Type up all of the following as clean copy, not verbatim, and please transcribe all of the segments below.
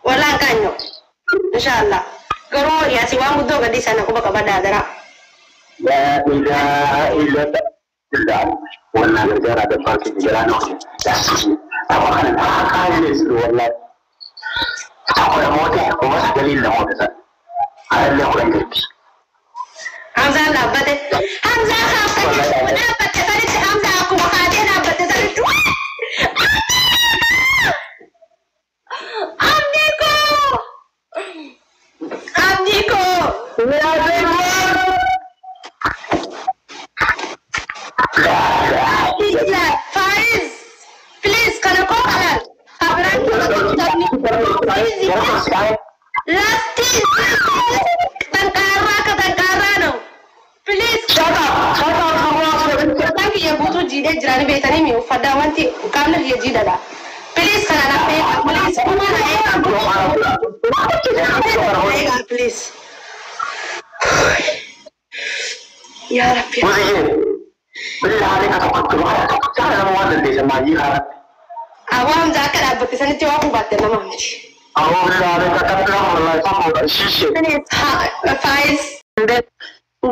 Wallaan kaanyo. Inshaallah. Garuu yaasi waan guddoo gadi sana quba qabadhaa daraa. لا إله إلا الله والله رجال هذا الفرق جلانه أبغى أنا أقال والله أقول موتة وبس دليل لموتة على اللي أقول عندك Hamzaan dhaabbate. Hamzaa dhaabbate. Dhaabbate sanitti Hamzaa akkuma kaatee dhaabbate sanitti. Abdii koo! Abdii koo! Faiz! Please kana koo halal. Kabiraan taphni. Lafti tankaarraa ka tankaarraa na'u. Please. Uffatan kiyya guutuu jiidhee jiranii beektanii mi uffadhaa wanti qaamni kiyya jiidhadha. Please kana na eega. Please kuma na eega. Eega please. Yaa Rabbi. بالله عليك توقفت تعالى ما وين اللي سماجي Awwa Hamza akka dhaabbatte sanitti waa hubatte nama miti. أهو بالله عليك كتر والله صح الشيشة Faiz.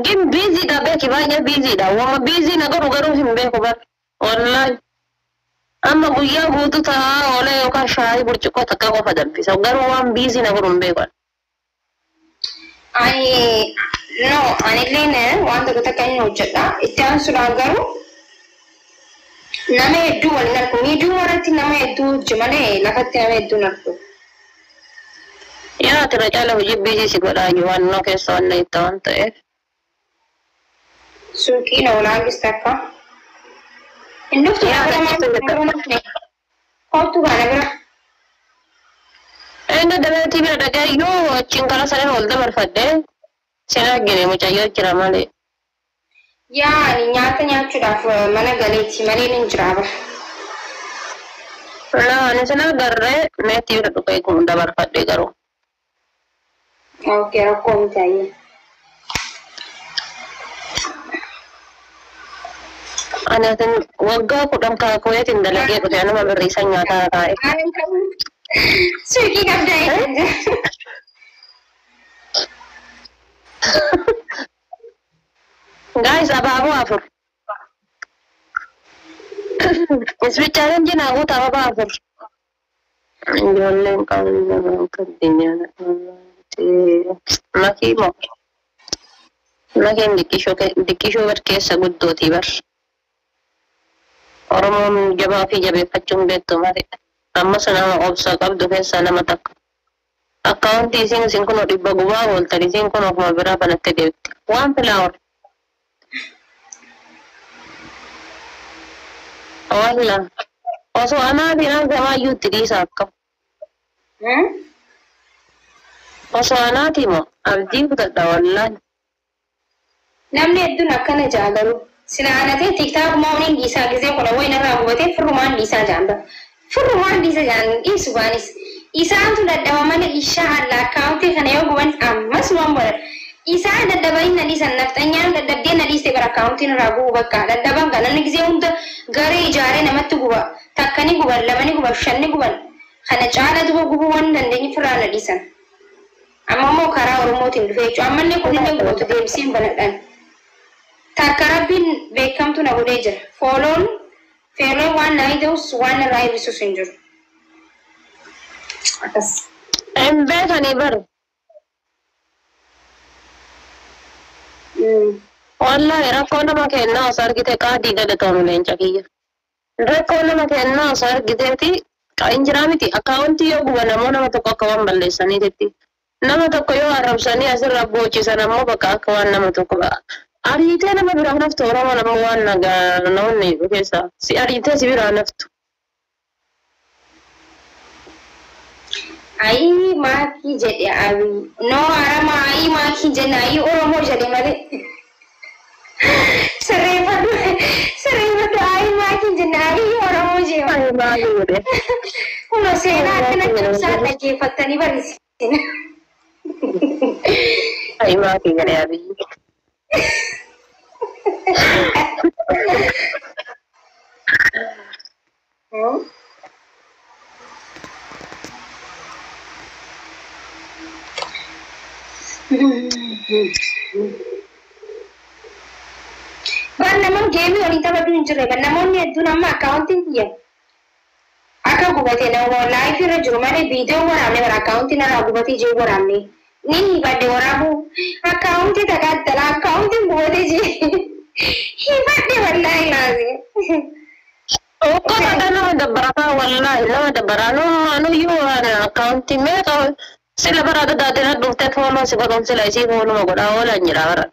Gin busy dha beeki baay'ee busy dha. Wama busy na godhu garuu hin beeku bar. Wallahi. Amma guyyaa guutuu taa'aa oolee yookaan shaayii burcuqqoo takka qofa danfisa. Garuu waan busy na godhu hin beeku. Ani no anilleen waan tokko takka hin hojjedha. Itti aansuudhaan garuu nama hedduu waliin argu. Miidiyuma irratti nama hedduu hojii malee lafatti nama hedduu hin argu. Yaa ati irra caala hojii busy si godhaa jiru waan keessa waan itti waan ta'eef. Suuqiin oolaa takka. Hin dhuftu Yaa bira ati maal kootu kana bira. Inni dabeetii bira dhaqee iyyuu achiin karaa sana ol dabarfadhee sin argine mucayyoo jira malee. Yaa ani nyaata nyaachuudhaaf mana galeetti malee hin jiraa bara. Laa ani sin agarree meetii bira dhufee kun dabarfadhee garuu. Okay, rakkoo miti ayyee. Ani atin waggaa 10 kaakuweetiin dalagee dhufe anuma birriisan nyaataa taa'e. Suuqii qabdaa eegan. Guys, abaaboo 4. Isbi challenge naa guuta ababaa 4. Ijoolleen qabna Makii moo? Makiin diqqishoo bar keessa guddootii bar. Oromoon jabaa fi jabeeffachuun beektu malee. Ammas nama obsa qabdu keessaa nama takka. Akkaawuntii isin kun 100 gubaa ooltan isin kun ofuma biraa banattee deemti. Waan filaawar. Walla. Osoo anaa fi naan gamaayyuu itti dhiisa akkam. Osoo anaati moo abdii kutadha wallaahi. Namni hedduun akkana jaalalu. Sila anatee tiktaak maawniin dhiisaa gisee kuna wayin irraa gubatee firrumaan dhiisaa jaalla. Firrumaan dhiisa jaan dhiisu baanis. Isaantu dadhaba malee ishaa alla akkaawuntii kana yoo gubanis ammas waan godhan. Isaan dadhabanii na dhiisan nafxanyaan dadhabdee na dhiiste bara akkaawuntiin irraa gubu bakka dadhaban kan namni gisee hunda garee ijaaree namatti guba. Takka ni guban, lama ni guban, shan ni guban. Kana caala duba gubuu waan dandeenye firraa na dhiisan. Amma immoo karaa Oromootiin dhufee jechuudha. Ammallee kunillee gubatu deebisee hin banadhaan. Takka rabbiin beekamtu na godhee jira. Fooloon feeloon waan na ta'us waan irraa hir'isus hin jiru. Akkas. Hin beekanii bar. Wallaahi rakkoo nama kennaa osoo argite qaadii galatoomu leenca kiyya. Rakkoo nama kennaa osoo argiteeti hin jiraa miti akkaawuntii yoo guban ammoo nama tokko akka waan balleessaniititti. Nama tokko yoo arrabsanii asirra boochisan ammoo bakka akka waan nama tokko ba'a. Ariitee nama biraa naftu Oromoon ammoo waan nagaa namoonni keessa si ariitee si biraa naftu. Ayii maakii jedhe abii. No harama ayii maakii jenne ayii Oromoo jedhe malee. Sirreeffadhu sirreeffadhu ayii maakii jenne ayii Oromoo jedhe. Ayii maakii jedhe. Kunoo seenaa akkana cimsaa dhaggeeffattanii barreessitina. Ayii maakii jedhe abii. Waan namoonni geemii waliin taphatu hin jirre namoonni hedduun amma akkaawuntiin kiyya akka gubate nama laayifii irra jiru malee viidiyoo waraabne bara akkaawuntiin irraa gubatee jiru waraabne ni hifadhe waraabuu akkaawuntii takaattala akkaawuntiin gubatee jiru hifadhe wallaahi laazim. Ukkata nama dabbarataa wallaahi nama dabbaraa nuyyuu waan akkaawuntii meeqa sila bara adda dhuftee fooloo si godhuun sila isii fooluma godhaa oolan jira bara.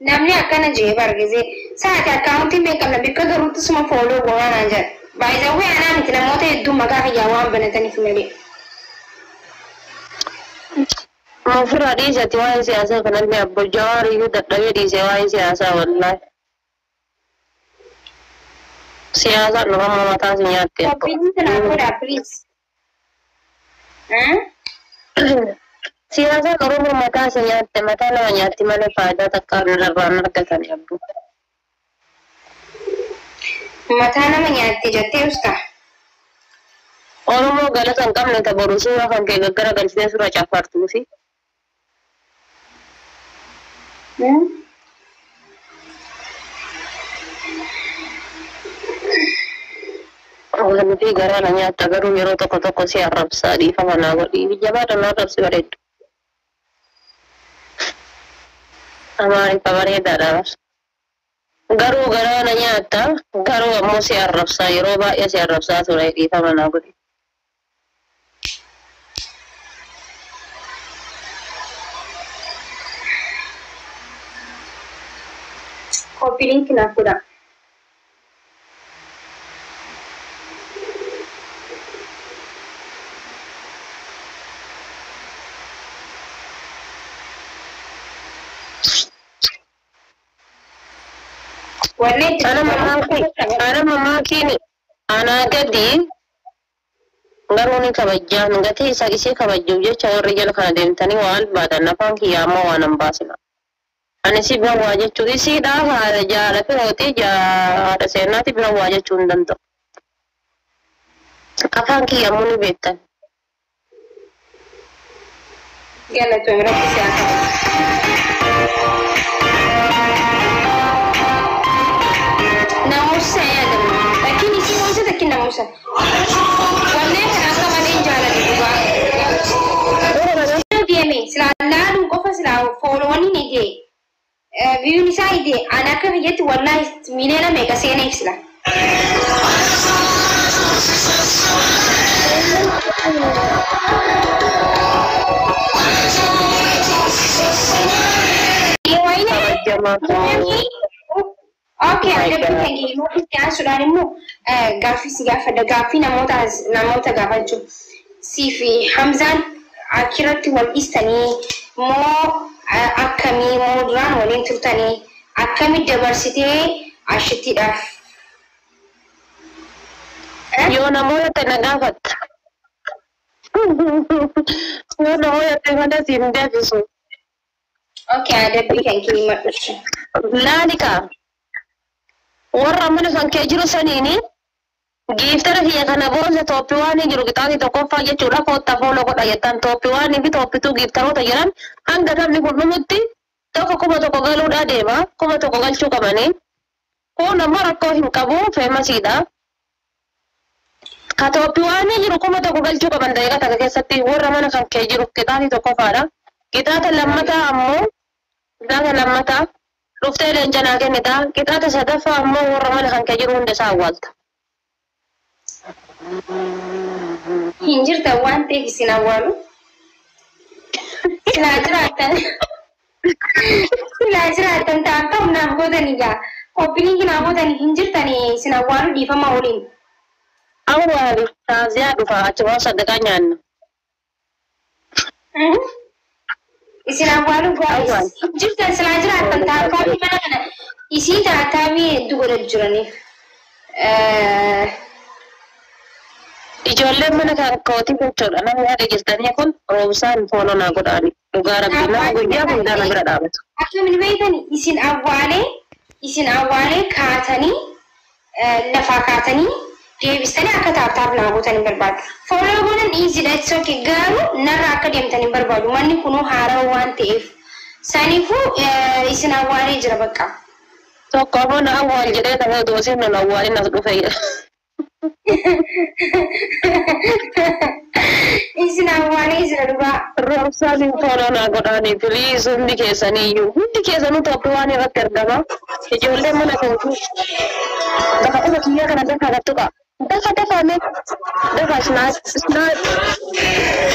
Namni akkana jee bargise saati akkaawuntii meeqabna bikka garuutti suma fooloo goonaa jira. Baay'isawwee anaa miti namoota hedduu maqaa kiyyaa waan banataniif malee. Ofirraa dhiisati waa'ee siyaasaa kanallee abbo Jawaar iyyuu dadhabee dhiise waa'ee siyaasaa wallaahi. Siyaasaan dhufama mataa si nyaatte abbo. Qophiin sinaa godhaa please. Siyaasaan Oromoo mataa si nyaatte mataa nama nyaatti malee faayidaa takka irraa hin argatan abbo. Mataa nama nyaatte jettee usta. Oromoo galata hin qabne ta boru suuraa kan kee gaggara galchitee suura caffartuufi. Waan fi garaa na nyaatta garuu yeroo tokko tokko si arrabsaa dhiifama naa godhi. Jabaadha na arrabsi bareeddu. Amaariffa bareedaadha bar. Garuu garaa na nyaatta garuu ammoo si arrabsaa yeroo baay'ee si arrabsaa ture dhiifama naa godhi. Copy link naaf godhaa. Warreen Ana mamaakiin anaa gadi garuu ni kabajjaan gatii isa isii kabajuuf jecha warri jala kana deemtanii waan baatan afaan kiyyaa ammoo waan hin baasina. Ani si bira waa jechuu isiidhaaf haadha jaalate hootii haadha seenaati bira waa jechuu hin danda'u. Afaan kiyya ammoo ni beektan. Galatoon rabbi si haa kabaju. Namuusa yaadamu. Lakkiin isii moosisa lakkiin namuusa. Wanneen kana akka malee hin jaalladhu dhugaa. Deeme silaa laaluun qofa silaa fooloowwan ni idee. Biyyoon isaa idee ani akka biyyatti wallaahi miliyoona meeqa seeneef sila. Okay, adabbii kan kee itti aansuudhaan immoo gaaffii si gaafadha. Gaaffii namoota gaafachuu. Sii fi Hamzaan achirratti wal dhiistanii moo akkamii moo duraan waliin turtanii akkami dabarsitee ashittiidhaaf? Yoo namoota na gaafatta. Yoo namoota mana siin deebisu. Okay, adabbii kan kee himadhu. Laali kaa. Warra mana kan kee jiru saniini giiftara kiyya kana booda tooppii waan jiru qixaatii tokkoffaa jechuudha koottaa fooloo godha jettan tooppii waan fi tooppituu giiftaroota jiran hanga taphni kun dhumutti tokko 1000 galuudhaa deema 1000 galchuu qabanii kun ammoo rakkoo hin qabu feemasiidha. Ka tooppii waan jiru 1000 galchuu qaban daqiiqaa takka keessatti warra mana kan kee jiru qixaatii tokkoffaadha. Qixaata lammataa ammoo qixaata lammataa dhuftee leenca naa kennita. Qixaata sadaffaa ammoo warra mana kan kee jiru hunda isaa awwaalta. Hin jirtan waan ta'eef isin awwaalu. Silaa jiraattan. Silaa jiraattan ta'an naaf gootanii gaa. Qophiin naaf gootanii hin jirtanii isin awwaalu dhiifama waliin. Awwaali taaziyaa dhufa achuma sadaqaa nyaanna. Isin awwaalu gaa'is. Hin jirtan silaa jiraattan ta'an mana kana isii taataabii hedduu godhatu jiraniif. Ijoolleen mana kan kootii jechuudha. Namni haadha jirtanii kun roobsaan fooloo naa godhaani. Dhugaa rabbii nama guyyaa hundaa na bira dhaabatu. Akkamiin beektan isin awwaalee Isin awwaalee kaatanii lafaa kaatanii deebistanii akka tap tap naa gootan hin barbaadu. Follow godhan easy dha, it's okay, garuu narra akka deemtan hin barbaadu. Manni kunuu haarawaa waan ta'eef. Saniifuu isin awwaalee jira bakka. Tokko ammoo na awwaal jedhee ta'ee dooseen nan awwaalin as dhufe. Isin awwaalee jira dhugaa. Roobsaan hin follow naa godhaanii, please, hundi keessaniyyuu. Hundi keessanuu top one irratti argama. Ijoolleen mana kootu. Dafa dhufa kiyyaa kana dafa gattu qaba. Dafa dafa mee. Dafa snipe snipe.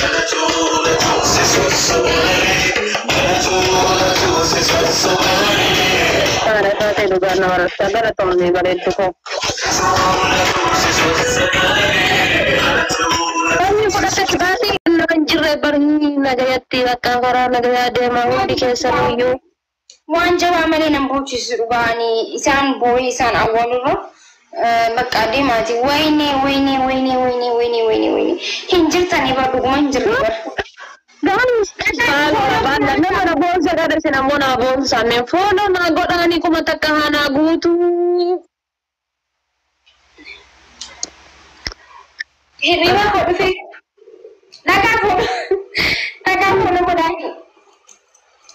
Haadha taatee dhugaa nama rasta gara toomii bareeddu koo. Namni fudhate kibaatii nama hin jirre barii nagayatti bakka karaa nagayaa deemaa hundi keessaniyyuu. Waan jabaa malee nan boochisu dhugaanii isaan boo'ee isaan awwaalurra bakka deemaati. Wayne, wayne, wayne, wayne, wayne, wayne, wayne, hin jirtanii bar, dhuguma hin jirre bar. Nama na boonsa kada isin ammoo na boonsa mee follow naa godhaanii 1000 haa naa guutuu. Hirriba koo dhufe, dhagaa koo, dhagaa follow godhaanii.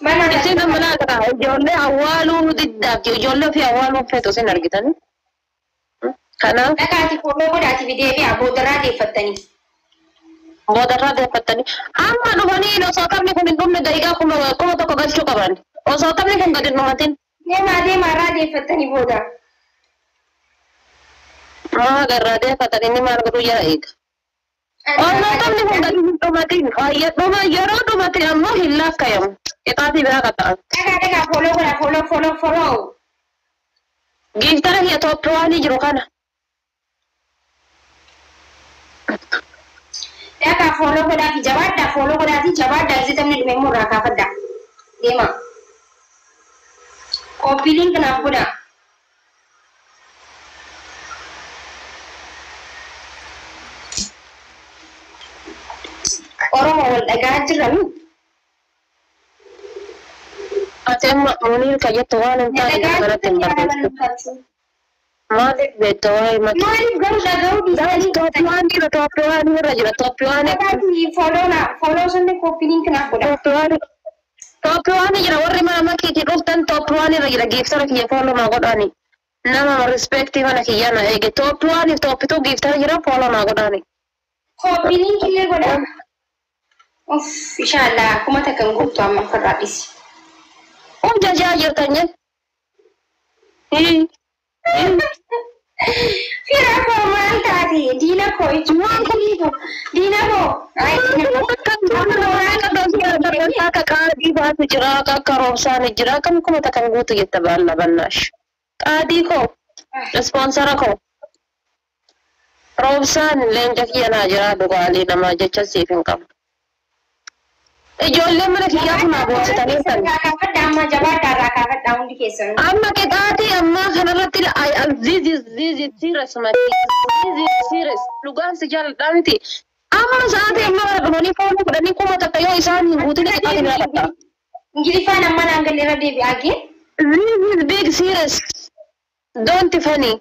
Mana Isin amma laata ijoollee awwaaluu diddaaf ijoollee ofii awwaaluu feetu isin argitanii. Kanaaf dhagaati follow godhaati deebi'aa boodarraa deeffattanii. Boodarraa deeffattanii amma dhufanii osoo taphni kun hin dhumne daqiiqaa 1000 galchuu qaban osoo taphni kun gadi hin dhumatin. Deemaa, deemaa, irraa deeffattanii booda. Maa garraa deeffatan inni maal godhuu jala eega. Osoo taphni kun gadi hin dhumatin dhuma yeroo dhumate ammoo hin laakkayamu. Qixaatii biraa qaxxa'an. Dhagaa, dhagaa, follow godhaa, follow, follow, follow. Giiftara kiyya top one jiru kana. Dhagaa follow godhaafi jabaadhaa, follow godhaafi jabaadhaa, gisee taphni dhume immoo irraa kaafadhaa. Deemaa. Copy link naaf godhaa. Oromoo wal dhagaa jirra mi? Ati amma Muniir ka jettu waan hin taane kanatti hin barreessu. Maaliif beekta waa'ee maki? Maaliif garuu dhaga'uu dhiisanii? Top one jira, top one irra jira, top one. Dhagaati follow na follow sunni copy link naaf godhaa. Top one. Top one jira, warri mana makiitii dhuftan top one irra jira, giiftara kiyya follow naa godhaani. Nama respectii mana kiyyaa na eege top one top two giiftara jira, follow naa godhaani. Copy link illee godhaa. Uff, inshallah 1000 hin guutu amma ofirraa dhisi. Uf jajaa jirtan je. Fira koo maal taate, diina koo jechuun diina koo. Ay, diina koo. Akka qaadii baatu jira, akka roobsaan jira, akkam 1000 guutu jetta baalla bannaash. Qaadii koo, sponsor koo. Roobsaan leenca kiyya naa jira, dhugaalii namaa jecha siif hin qabu. Ijoolleen mana kiyyaa kun naa boonsitanii tan. Kaafadha amma, jabaadhaa, irraa kaafadhaa hundi keessanuu. Amma qixaatii ammaa kanarratti this is serious, mati. This is serious. Dhugaan si jaalladhaa miti. Amma sa'aatii amma kana dhufanii follow godhanii 1000 yoo isaan hin guutin qixaatii biraa qabda. Ingiliffaan amma naan galle, irra deebi'aa gee. This is big serious. Don't funny.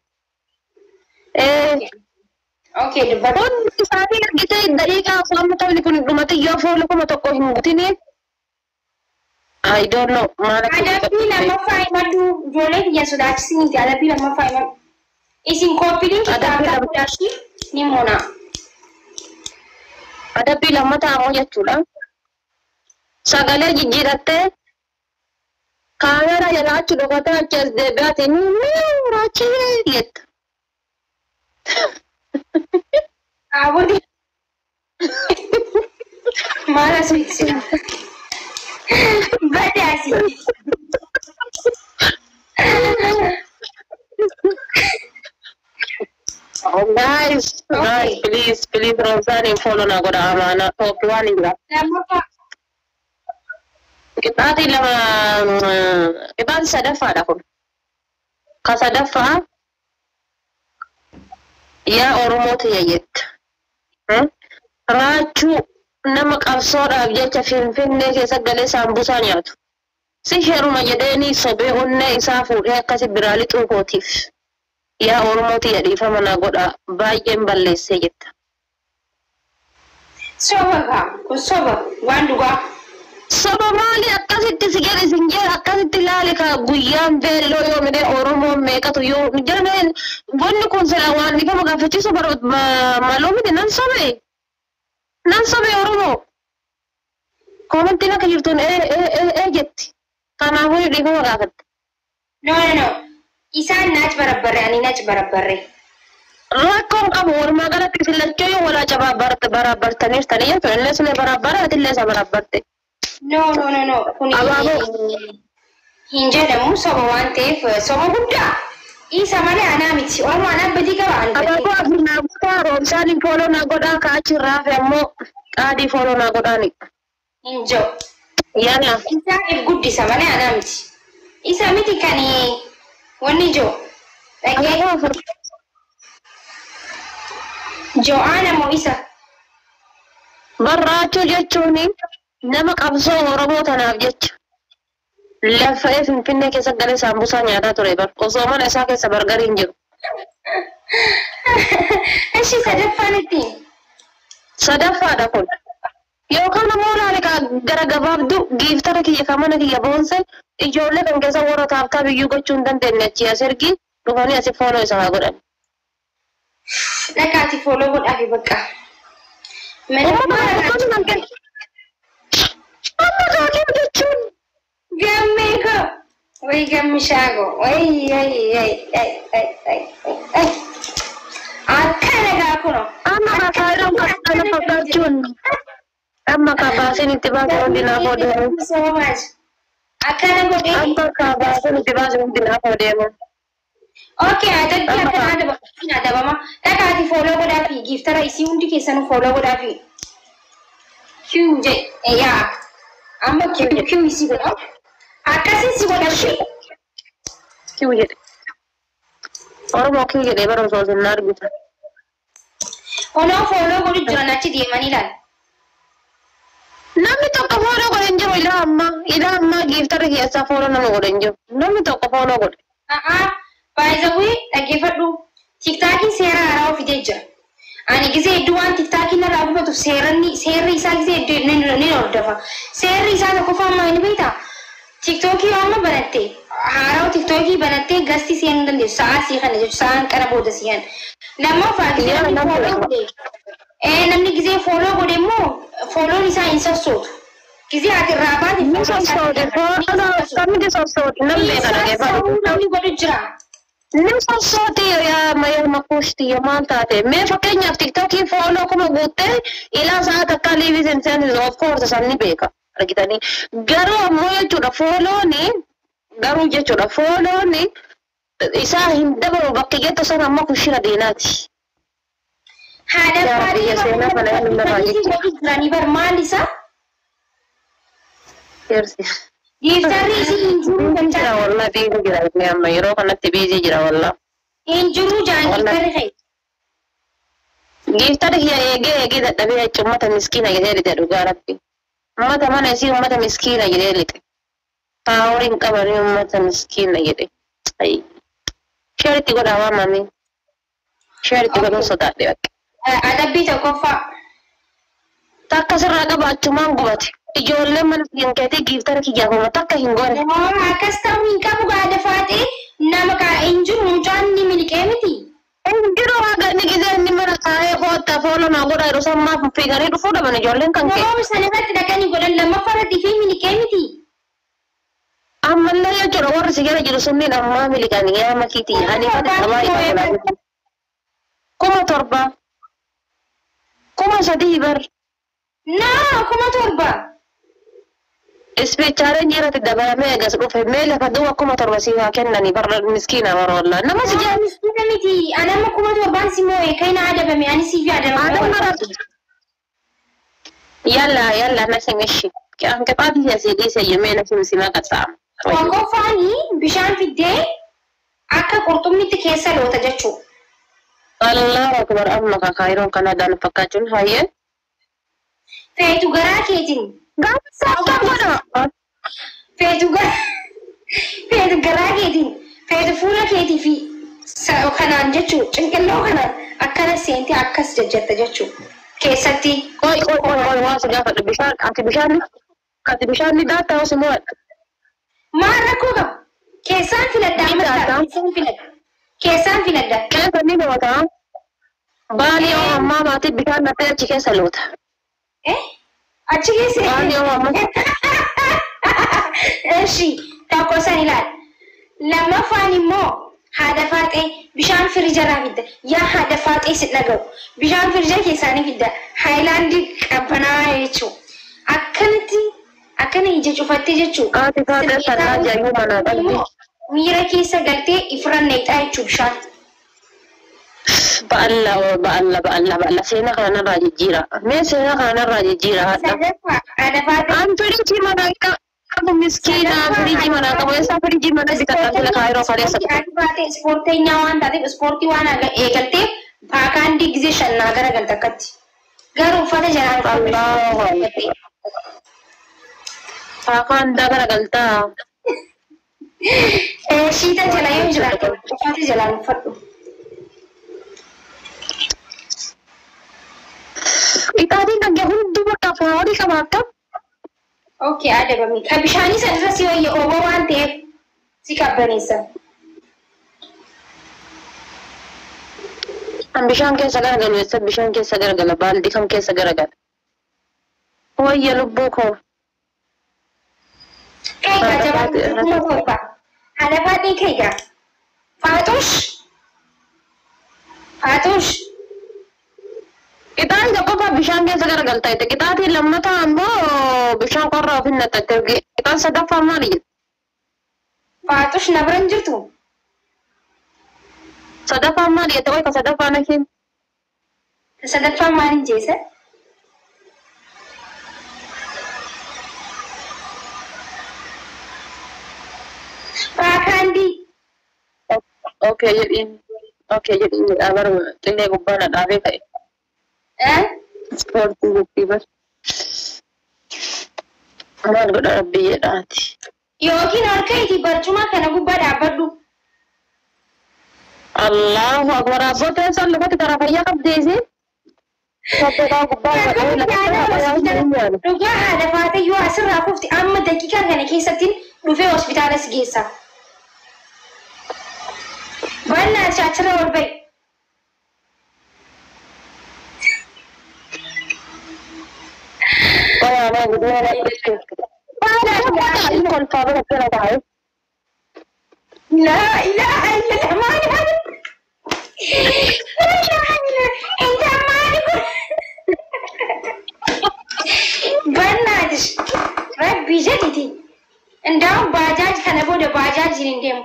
Okay, dubbadhu. Hundi isaanii argitee daqiiqaa 4 amma taphni kun dhumate yoo follow 1000 hin guutine. I don't know. Maal akka Adabbii lammaffaa himadhu, ijoollee kiyya sodaachisiniiti, adabbii lammaffaa himadhu. Isin copy link Adabbii tap tap godhaashi ni moona. Adabbii lammataa ammoo jechuudha. Sagalee jijjiirattee kaameraa jalaa achi dhokatee achi as deebi'aatiin raachii jetta. Abudi. Maal as beeksisa? Bade asii. Guys, guys, please, please, Roosaan follow na godha amaana. Top one jira. Lammaffaa. Qixaatii lama, qixaatii sadaffaadha kun. Ka sadaffaa yaa Oromoo tiyya jetta. Raachuu nama qabsoodhaaf jecha Finfinnee keessa galee saambusaa nyaatu. Si heeruma jedheeni sobee onnee isaa fuudhee akkasi biraa lixuu kootiif. Yaa Oromooti dhiifama naa godha baay'een balleessee jetta. Soba kaa kun soba waan dhugaa. Soba maali akkasitti si jedhe sin jedhe akkasitti ilaali kaa guyyaan beelloo yoo midhee Oromoon meeqatu yoo jedhameen wanni kun sila waan dhiifama gaafachiisu maloo miti nan sobe. Nan sobe Oromoo. Koomantiin akka jirtuun ee ee ee ee jetti. Kanaafuu dhiifama gaafatte. No no no. Isaan naach barabbarre ani naach barabbarre. Rakkoon qabu walumaa galatti isin lachuu yoo walaa cabaa barabbartaniirtanii jechuudha. Illee sun barabbara atillee isa barabbarte. No no no no. Kun Abaaboo. hin jedhamu soba waan ta'eef soba guddaa. Isa malee anaa miti. Oromoo anaa badii qaba ani badii. Abaaboo afur naa godhaa roobsaan follow naa godhaa kaachirraa fi ammoo qaadii follow naa godhaani. Hin jiru. Yalla. Isaaniif guddisa malee anaa miti. Isa miti kan wanni jiru. Dhagee Abaaboo afur. Jo'aana moo isa? Barraachuu jechuun nama qabsoo Oromoo tanaaf jecha lafa'ee Finfinnee keessa galee saambusaa nyaataa ture bar osoo mana isaa keessa bargarii hin jiru. Ishi sadaffaan ittiin. Sadaffaadha kun. Yookaan ammoo laale ka gara gabaabduu giiftara kiyya kan mana kiyya boonse ijoollee kan keessa warra taaftaa biyyuu gochuu hin dandeenye achi as ergi dhufanii asi follow isa haa godhan. Dhaqaati follow godhaafi bakka. Uummata kana kan kennu. Amma kaakee jechuun. Gammee koo. Wayi gammishaa koo. Wayi wayi wayi wayi wayi wayi wayi. Akkana gaa kunoo. Amma kaakaayiroon kana fakkaachuun. Amma kabaasin itti baase hundi naaf odeemu. So much. Akkana godhee. Amma kabaasin itti baase hundi naaf odeemu. Okay, adabbii akkana adabama. Adabama. Dhaqaati follow godhaafi giiftara isii hundi keessanuu follow godhaafi. Q jedhe yaa. Amma Q Q isii godha. Akkasii si godha. Q jedhe. Oromoo Q jedhee bara osoo isin argitan. Onoo follow godhu jiran achi deemanii ilaala. Namni tokko follow godhe hin jiru ilaa ammaa. Ilaa ammaa giiftarri keessaa follow nama godhe hin jiru. Namni tokko follow godhe. A'aa, by the way, dhaggeeffadhu. TikTokiin seera haaraa fidee jira. Ani gisee hedduu waan TikTokiin irraa gubatuuf seerri seerri isaa gisee hedduu ni hordofa. Seerri isaa tokkoffaa ammaa inni beektaa? TikTokii amma banatte haaraa TikTokii banattee gastii seenuu hin dandeessu. Sa'aa sii kana jechuudha. Sa'aan kana booda sii kana. Lammaffaa gisee Yaa namni namni follow godhe. Namni gisee follow godhe immoo follown isaa hin sossootu. Gisee ati irraa baate Ni follow isaa sossooti. Follow akkamitti sossooti? Namni beeka dhaggeeffadhu. namni godhu jira. Ni sossooti yaa mayyaa makuushti yaa maal taate. Mee fakkeenyaaf TikTokii follow kuma guuttee ilaa sa'a takka liivii seensan of course san ni beeka. Argitanii. Garuu ammoo jechuudha follown garuu jechuudha follown isaa hin dabalu bakka jettu sana ammoo kushina diinaati. Haadha Yaa biyya seenaa kana eenyu namaa jechuudha. jiranii bar maal isaa? Jeersi. Giiftarri isii hin jiru Busy jira wallah busy jira inni amma yeroo kanatti busy jira wallah. Hin jiru jaan Wallah. giiftarri kee. Giiftara kiyya eegee eegee dadhabee jechuun uummata miskiina jedhee lixe dhugaa rabbi. Uummata mana isii uummata miskiina jedhee lixe. Paaworii hin qabanii uummata miskiina jedhe. Ayi. Share itti godhaa waamame. Share itti godhuun sodaadhe bakka. Adabbii tokkoffaa. Takka sirraa qaba achumaan gubate. Ijoolleen mana kiyyan keetii giiftara kiyyaaf uummata takka hin goone. Akkas ta'uu hin qabu gaada faatee nama kaa hin jiru mucaan ni miliqee miti. Hin jiru haga inni gisee inni mana taa'ee kootta follow naa godhaa yeroo sammaaf fiiganii dhufuu dhaban ijoolleen kan kee. Yeroo sana irratti dhaqanii godhan lammaffaa irratti fi miliqee miti. Ammallee jechuudha warri si jala jiru sunniin ammaa miliqanii yaa makiitii ani fata qabaa isa godhaa. 7,000 3,000 bar. Naa 7,000. Ispeechaaleen irratti dabalamee eegas dhufe mee lafa duwwa 7,000 si haa kennanii barra miskiina bara wallaa nama si Naa jala. miskiina miti. Ani amma 7,000n si moo'e kan na adabame ani siif Adam adabame. mara. Yalla yalla nashim ishi. Anqaxaati asii dhiise yemmee nashim si maqaxaama. Tokkoffaani bishaan fiddee akka qurxummitti keessa loota jechuudha. Allahu akbar amma kakaayiroon kana daan fakkaachuun hayyee. Feetu garaa keetiin Gaafa godha. Feetu feetu garaa keetiin feetu fuula keetii fi kanaan jechuu cinqilloo kanaan akkana seentee akkas jajjatta jechuu keessatti. Qoy qoy qoy qoy, waan si gaafadhu, bishaan ati bishaan ni daaktaa hoos immoo? Maal rakkoo qaba? Keessaan filadhaa. Ni daaktaa. Keessaan filadha. Keessaan filadha. Keessa ni moota. Baali yoo ammaa maatii bishaan naqee achi keessa loota. Eh? Achi keessa. Baali yoo ammaa. Eshi tokko san ilaali. Lammaffaan immoo haadha faaxee bishaan firijaraa fidda. Yaa haadha faaxee si dhaga'u. Bishaan firija keessaanii fidda. Haayilaandii qabbanaa jechuudha. Akkanatti akkana ija cufattee jechuudha. Haati faaxee sallaa jayyuu manaa qabdi. Miira keessa galtee ifran neexaa jechuudha bishaan. Ba'alla ba'alla ba'alla ba'alla, seenaa kanarraa jijjiira. Mee seenaa kanarraa jijjiira haadha. Sadaffaa haadha faaxee. An firiijii manaa qabu miskiina, firiijii manaa qabu, eessaa firiijii mana bitadhaa fila kaayiroo kaleessa. Haati faaxee ispoorteenyaa waan taateef ispoortii waan eegalteef paakaandii gizee shannaa garagalta akkatti. Garuu uffata jalaan Allahu akbar. Paakaandaa garagaltaa. Shiita jala yoo jiraate uffata jalaan uffadhu. Qixaatiin kan kee hundi bakka foolii qaba akkam? Okay, adabami. Ka bishaanii sana irra si wayya, ooboo waan ta'eef si qabbaneessa. Kan bishaan keessa garagalu eessa bishaan keessa garagala, baaldii kam keessa garagala? Wayya lubbuu koo. Keegaa jabaa 7,000. Haadha faaxee keegaa. Faaxush. Faaxush. Qixaan tokkoffaa bishaan keessa garagalta jette. Qixaatiin lammataa ammoo bishaan qorraa ofiin naqatte. Qixaan sadaffaa maali jette? Faaxush na bira hin jirtu? Sadaffaan maali jette? Qoy ka sadaffaa na kenni. Sadaffaan maaliin jeessa? Paakaandii. Okay jedhiin. Okay jedhiin jedhaa bara xillee gubbaa na dhaabee ka'e. Eh? Ispoortii jettii bar. Maal godha rabbi jedhaati. Yookiin harka itti barcuma kana gubbaa dhaabbadhu. Allahu akbar, abbootiin san lafatti karaa fayyaa qabdeesi. Saddeetaa gubbaa godhee lafatti. Dhugaa haadha faaxee yoo asirraa kufti amma daqiiqaa kana keessatti dhufee hospitaala si geessa. Bannaa achirra ol ba'i. لا إله إلا الله، مالي هذا، لا إله إلا أنت مالك. በእናትሽ ረቢ ጀዲቲ እንደውም ባጃጅ kana booda baajaajiin hin deemu.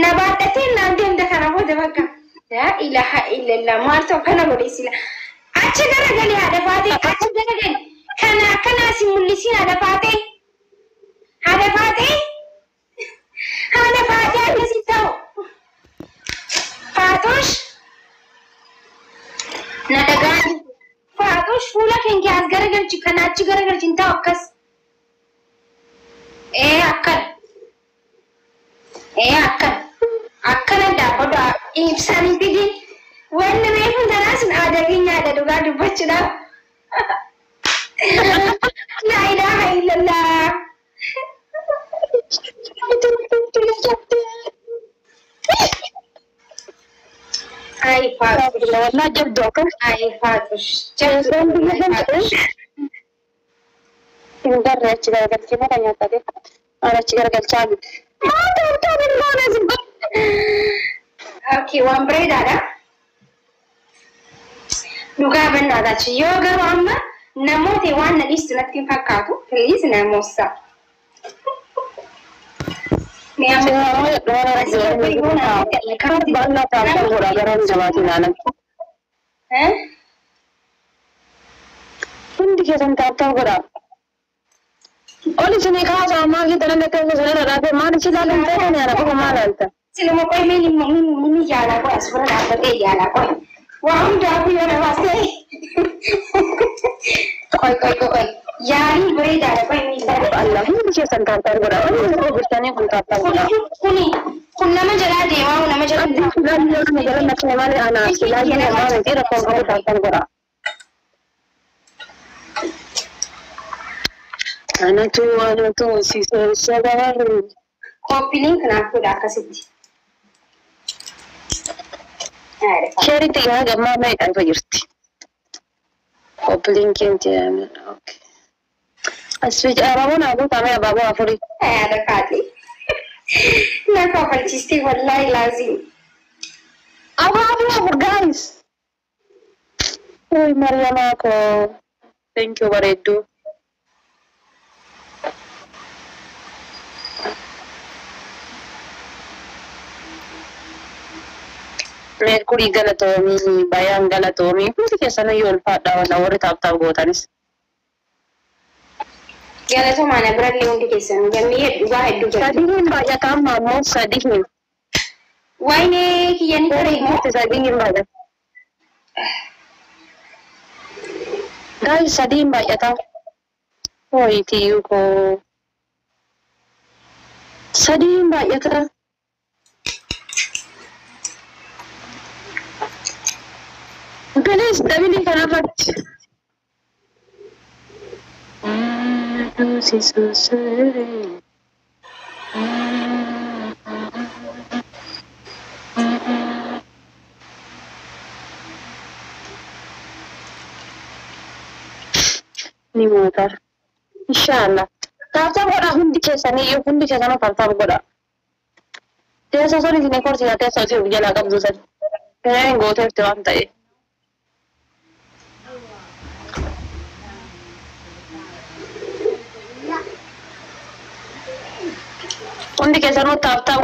Na baadhatee naan deemte kana booda bakka. Laa ilaaha illallah, maaltu akkana godhe sila. Achi garagali haadha faatee, achi garagali. Kana akkanaa si mul'isiin haadha faatee. Haadha faatee. Haadha faatee akkasii ta'u. Faatush. Na dhagaan. Faatush, fuula keenya as garagalchi, kana achi garagalchi hin ta'u akkas. Ee akkana. Ee akkana. Akkana dhaabbatu ibsanii fidin. Wanni reefu tanaa sun aadaa keenyaadha dhugaa dubbachuudhaaf. Laa ilaaha illallah. Ay Faatush. Wallahi jabdu akka. Ay Faatush. Jabdu Faatush. Hin garre achi garagalchee mata nyaatate. Ana achi garagalchaa miti. Maal ta'u hin goone si. Okay, waan bareedaadha. Dhugaa bannaadha. Yoo garuu amma namoota waan na dhiistu natti hin fakkaatu. Please namoota. Mee amma Bal'aa taa'aa godhaa gara hin jabaatiin aanan. Eh? Hundi keessan taa'aa godhaa. Ol isinii kaasaa ammaa fi dalan keessa isin irra dhaabee maal isin ilaalan ta'e ana qofa maal alta. Siluma qoy mee ni yaalaa qoy as bira dhaabbatee yaalaa qoy. Waa hundaafuu yoo na baasee. Qoy qoy qoy. Yaalii bareedaadha qoy miila. Allah hundi keessan tap tap godha. Wanni jirtanii kun tap tap godha. Kuni kun nama jalaa deemaa nama jalaa Abdii filannoo nama jala naqee malee anaa filannoo namaa miti rakkoon qabu tap tap godha. Anatu anatu si sabaru. Koppiliin kanaaf godha akkasitti. Sheeritti yaa gammaa meeqa ifa jirti? Koppiliin keenti okay. Asii abaaboon haa guutamee abaaboo afurii. Yaada kaati. Na kofalchiistee wallaahi laazim. Abaaboo afur guys. Uy Mariyamaa koo. Thank you bareedduu. Meerkurii galatoomii, bayaan galatoomii, hundi keessan iyyuu ulfaadha walla warri tap tap gootanis. Galatoomaa na birallee hundi keessan gammee dhugaa hedduu galata. Sadii hin baay'ata amma ammoo sadii hin. Waayinee kiyya ni ture immoo. Sadii hin baay'ata. Guys sadii hin baay'ata. Hoyitiyyuu koo. Sadii hin baay'ata. Please dabilii kanarratti. Ni moota. Inshallah. Tap tap godha hundi keessanii hundi keessanuu tap tap godha. Teessoo sun isin korsiisa teessoo isin of jalaa qabdu san. Hin gooteefti waan ta'eef. Hundi keessanuu tap tap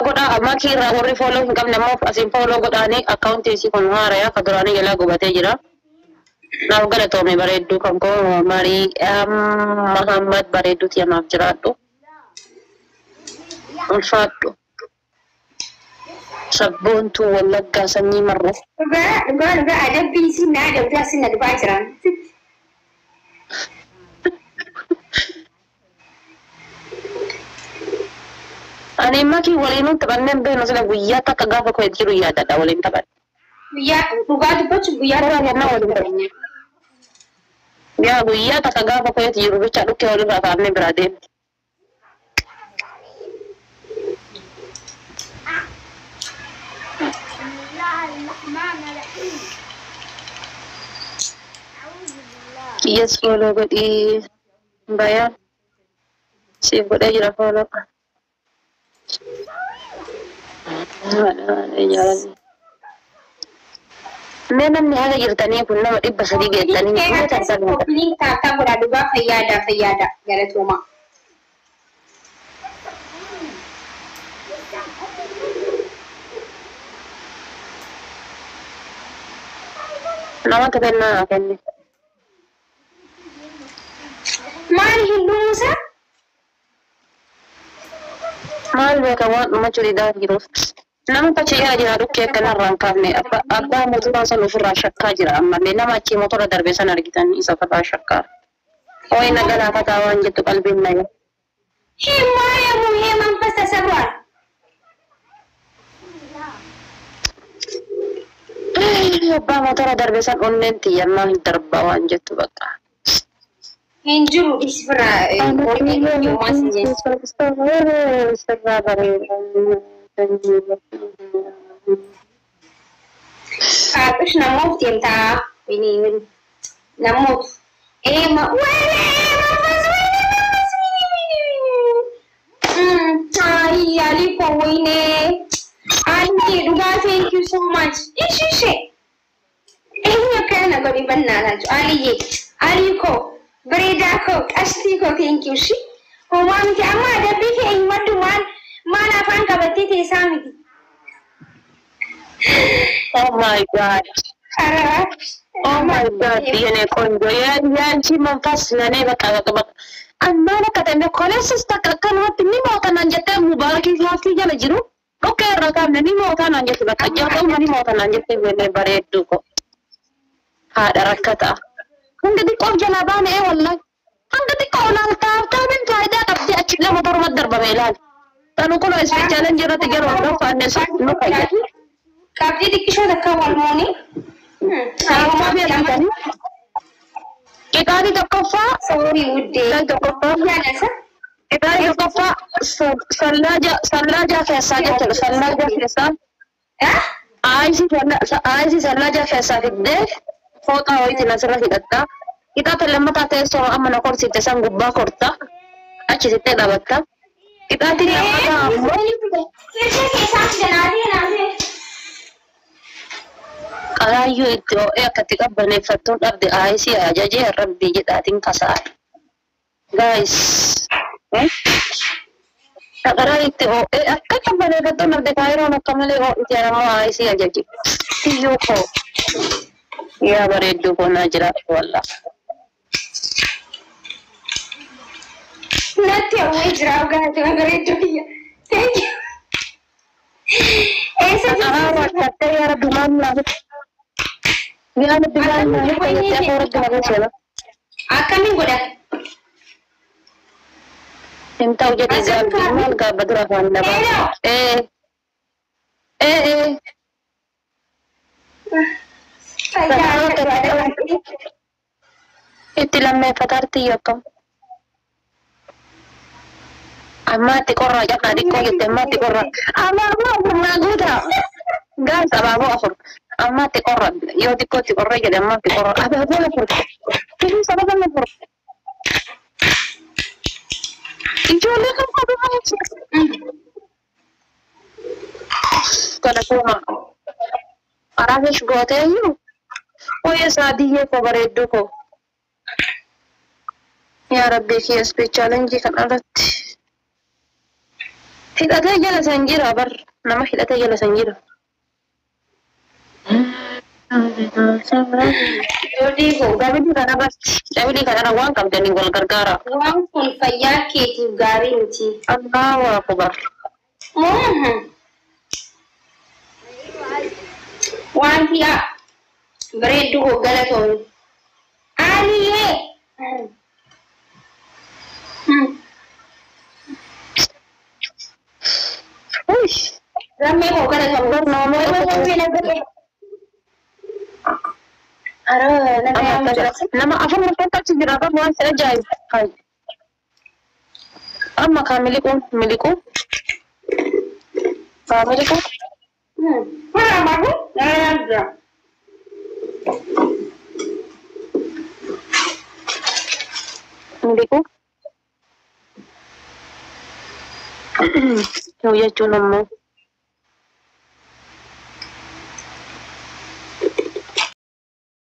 godha makii irraa warri follow hin qabne immoo asiin follow godhaanii akkaawuntii isii kun haaraya ka duraanii jalaa gubatee jira. Naaf galatoome bareedduu kan koo Marii Mahammad bareedduuti anaaf jiraadhu. Ulfaadhu. Sabboontuu Wallaggaa sanyii marroo. Dhugaa dhugaa dhugaa adabbii isin na adabdaa isin na dhufaa jiran. Ani makii waliinuu taphanneen beeknu sila guyyaa takka gaafa koo jiru yaadadha waliin taphanne. Guyyaa dhugaa dubbachuuf guyyaa Karaa kennaa waliin taphanne. Yaa guyyaa takka gaafa koo jiru bicha dhukkee walirraa kaafnee biraa deemne. Kiyyas follow godhii bayaan siif godhee jira follow. Mee namni haga jirtanii kun nama 300 geettanii mee tap tap godha. Koppiliin tap tap godha dhugaa fayyaada fayyaada galatoomaa. Namatti kennaa naa kenne. Maali hin dhumuusa? Maal beeka waan dhumachuu didaa jiruuf. Nama achi yaa jira dhukkee akkanarraa hin kaafne abbaa mootummaa san ofirraa shakkaa jira ammallee nama achii motora darbe san argitan isa ofirraa shakkaa. Ho'i na galaafataa waan jettu qalbiin na Himayamu himan ተሰብሯል። Abbaa motora darbe san onneen tiyyannaa hin darbaa waan jettu bakka. Hin jiru isfira Sirraa bareeda. Kaaxush namoota deemtaa namoota eema Ay, Aliko, wayne. Ani dhugaa thank you so much. Ishi ishe. Eenyu akkana godhi bannaadha. Aliyye, Aliko, bareedaa koo, qashtii koo thank you shi. Homaa miti amma adabbii kee himadhu maal maal afaan qabattee teessaa miti. Oh my God. Oh my God. የኔ ቆንጆ የአንቺ መንፈስ ለእኔ በቃ በቃ በቃ amma bakka ta'e koleessis takka akkanumatti ni mootanaan jettee mubaarakii laaftii jala jiru dhokkee irra kaafne ni mootanaan jette bakka jaata'uma ni mootanaan jettee jennee bareedduu ko haadha rakkataa. Hundi xiqqoof jalaa baane ee wallahi. Hanga xiqqoo olaal taabtaabiin faayidaa qabdi achi lama torba darbame ilaali. Tanu kun ispi challenge irratti garuu hanga faanne nu fayyada. Qabxii xiqqishoo takka wal mooni. Taabtaabii argitanii. Qixaanii tokkoffaa. Soorii wuddee. Qixaanii tokkoffaa. Yaadasa. Qixaanii tokkoffaa sallaajaa keessaa jechuudha. Sallaajaa keessaa. Aayisii sallaajaa keessaa fiddee fooxaa wayiitiin asirra hidhatta. Qixaata lammataa teessoo amma na korsiifte san gubbaa korta. Achi sittee dhaabatta. Qixaatiin lammataa ammoo Firshee keessaa fidanaatee naatee. Qaraayyuu itti ho'ee akka itti qabbaneeffattuun dhabde aayisii ajajee rabbii jedhaatiin kasaa'e. Gaayis. Qaraa itti ho'ee akka qabbaneeffattuun dhabde kaayiroon akka malee ho'ite ammoo aayisii ajaje. Tiyyuu koo. Yaa bareedduu koo naa jiraatu wallaa. Natti hawwee jira gaafate bareedduu kiyya. Thank you. Eessa Qaraa waaqattee yaa rabbi maal naaf. Yaa rabbi maal naaf jettee afaan rabbi malee seena. Akkamiin godhata? Hin ta'u jedhee gaabbii maal gaabba dura afaan dabaa. Ee. Ee ee. Itti lammeeffataarti akkam. Ammaatti qorraa jalaa xiqqoo jette ammaatti qorraa. Abaaboo afur naa guutaa. Gaas abaaboo afur. Ammaatti qorra yoo xiqqootti qorra jedhe ammaatti qorra. Abaaboo afur. Firii sababa afur. Ijoollee kan qabu kana kuuma. Araafish gootee iyyuu. Wayya saadiyyee koo bareedduu koo. Yaa Rabbii kiyya speech challenge kan irratti. Hidhatee jala san jira bar nama hidhatee jala san jira. Ijoollee koo. Dabilii kana irratti dabilii kana irra waan qabdaniin wal gargaara. Waan kun fayyaa keetiif gaarii miti. Allahu akbar. Wanti bareedduu koo galatoon. Aliyee. Uy. Rammee koo galatoon. Bar nama Ara nama yaamu jira. Nama afur murteetti jira bar waan si ajaa'ibu. Hai. Amma kaa miliquu miliquu. Kaa miliquu. Mana bagu? Nama yaamu jira. Miliquu. Yoo jechuun ammoo.